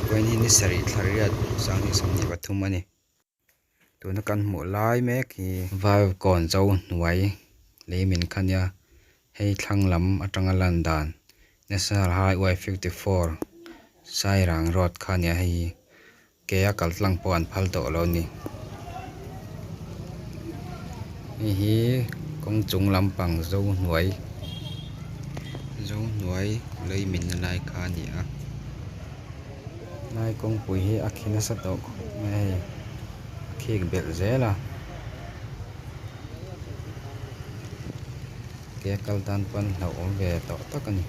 Vawiin hi ni sarih thla riat sanghnih 23 a ni. Tuna kan hmuh lai mek hi Vaivakawn zo hnuai lei min kha nia hei thlang lam atanga lan dan National Highway 54 Sairang road kha nia hei hi ke a kal tlang pawh an phal tawh lo a ni. Hei hi kawng chung lampang zo hnuai zo hnuai lei minna lai kha a ni a. Lai kawngpui hi a khi nasa tawh khawp mai a hei a khik belh zel a ke a kal tan pawn hlauhawm ve tawh tak a ni.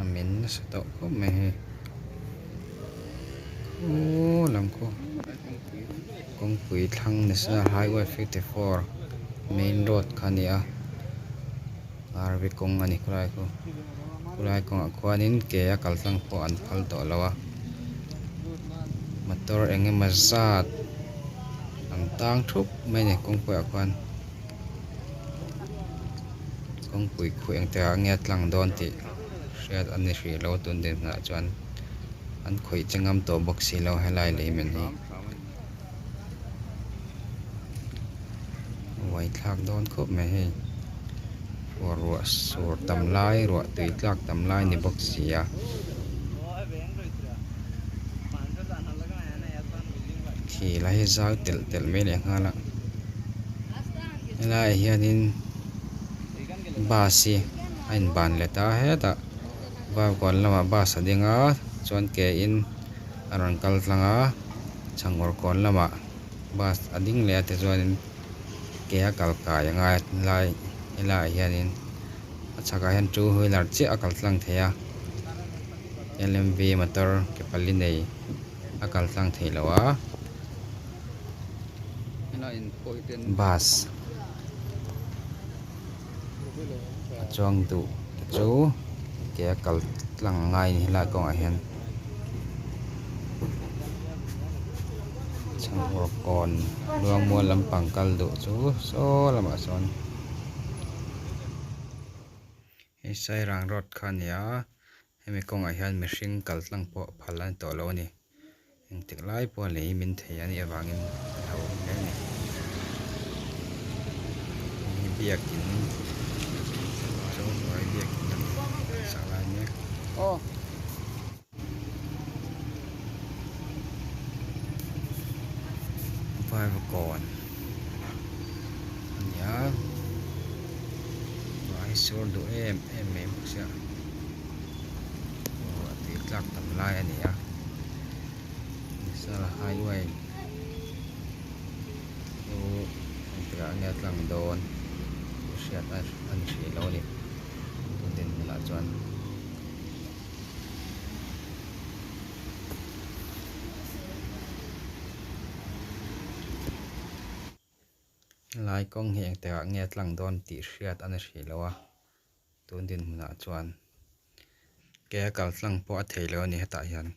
A min nasa tawh khawp mai hei khaw lam khu kawngpui thlang national highway 54 main road kha a ni a rv kawng a ni khawlai khu khawlai kawngah khuanin ke a kal tlang pawh an phal tawh lo a motor eng emaw zat an tang thup mai a ni kawngpuiah khuan. Kawngpui khu engte ah nge a tlang dawn tih hriat a ni hrih lo tun dinhmunah chuan an khawih che ngam tawh bawk si lo helai lei men hi uai thlak dawn khawp mai hei ruah sur tam lai ruah tui tlak tam lai ni bawk si a. Khi la hi zau telh telh mai leh nghal a helaiah hianin bus hi a in ban let a hetah Vaivakawn lamah bus a ding a chuan ke in a rawn kal tlang a chhangawr kawn lamah bus a ding leh a tichuanin ke a kal kai a ngai a helai helaiah hianin a chhakah hian two wheeler chiah a kal tlang thei a lmv motor ke pali nei a kal tlang thei lo a bus a chuang duh te chu ke a kal tlang a ngai a ni helai kawngah hian chhangphur kawn luangmual lampang kal duh chu saw lamah sawn. Hei Sairang road kha a ni a hemi kawngah hian mihring kal tlang pawh phal a ni tawh lo a ni engtik lai pawh lei min thei a nih avangin a hlauhawm hle a ni hei hi biakin Zohnuai biakin a ni an sak lai mek. Vaivakawn a ni a ruah hi sur duh em em mai bawk sia ruah tui tlak tam lai a ni a national highway chu engtikah nge a tlang dawn tih hriat a ni hrih lo a ni tun dinhmunah chuan. Helai kawng hi engtikah nge a tlang dawn tih hriat a ni hrih lo a tun dinhmunah chuan ke a kal tlang pawh a thei lo a ni hetah hian.